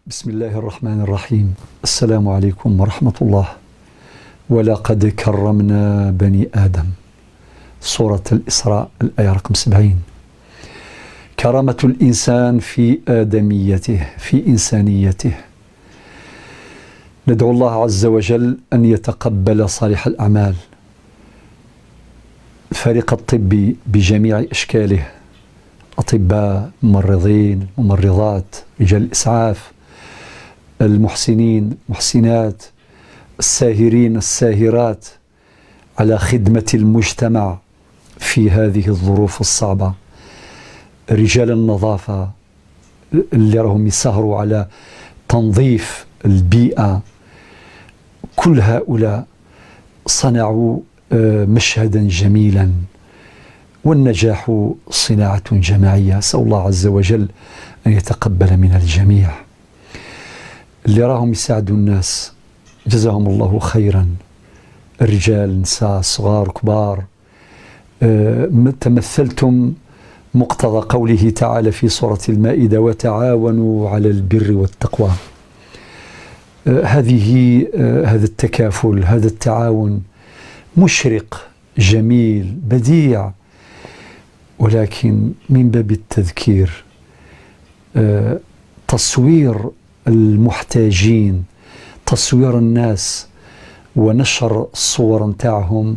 بسم الله الرحمن الرحيم. السلام عليكم ورحمة الله. ولقد كرمنا بني آدم، سورة الإسراء، الآية رقم 70. كرامة الإنسان في آدميته، في إنسانيته. ندعو الله عز وجل أن يتقبل صالح الأعمال. الفريق الطبي بجميع أشكاله، أطباء، ممرضين، ممرضات، رجال الإسعاف، المحسنين، المحسنات، الساهرين، الساهرات على خدمة المجتمع في هذه الظروف الصعبة، رجال النظافة اللي راهم يسهروا على تنظيف البيئة، كل هؤلاء صنعوا مشهدا جميلا، والنجاح صناعة جماعية. أسأل الله عز وجل أن يتقبل من الجميع. اللي راهم يساعدوا الناس جزاهم الله خيرا، الرجال، نساء، صغار، كبار. تمثلتم مقتضى قوله تعالى في سورة المائدة: وتعاونوا على البر والتقوى. هذا التكافل، هذا التعاون مشرق، جميل، بديع. ولكن من باب التذكير، تصوير المحتاجين، تصوير الناس ونشر الصور نتاعهم،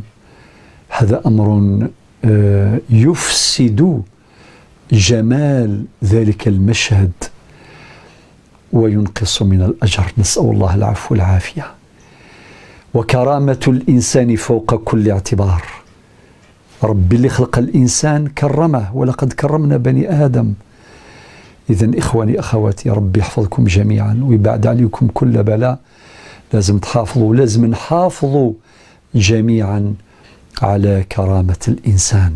هذا أمر يفسد جمال ذلك المشهد وينقص من الأجر. نسأل الله العفو والعافية. وكرامة الإنسان فوق كل اعتبار. ربي اللي خلق الإنسان كرمه، ولقد كرمنا بني آدم. إذا إخواني أخواتي، ربي يحفظكم جميعا ويبعد عليكم كل بلاء. لازم تحافظوا، لازم نحافظوا جميعا على كرامة الإنسان.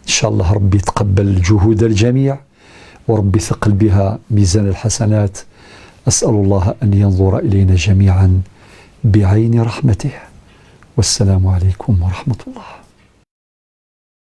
إن شاء الله ربي يتقبل جهود الجميع وربي ثقل بها ميزان الحسنات. أسأل الله أن ينظر إلينا جميعا بعين رحمته. والسلام عليكم ورحمة الله.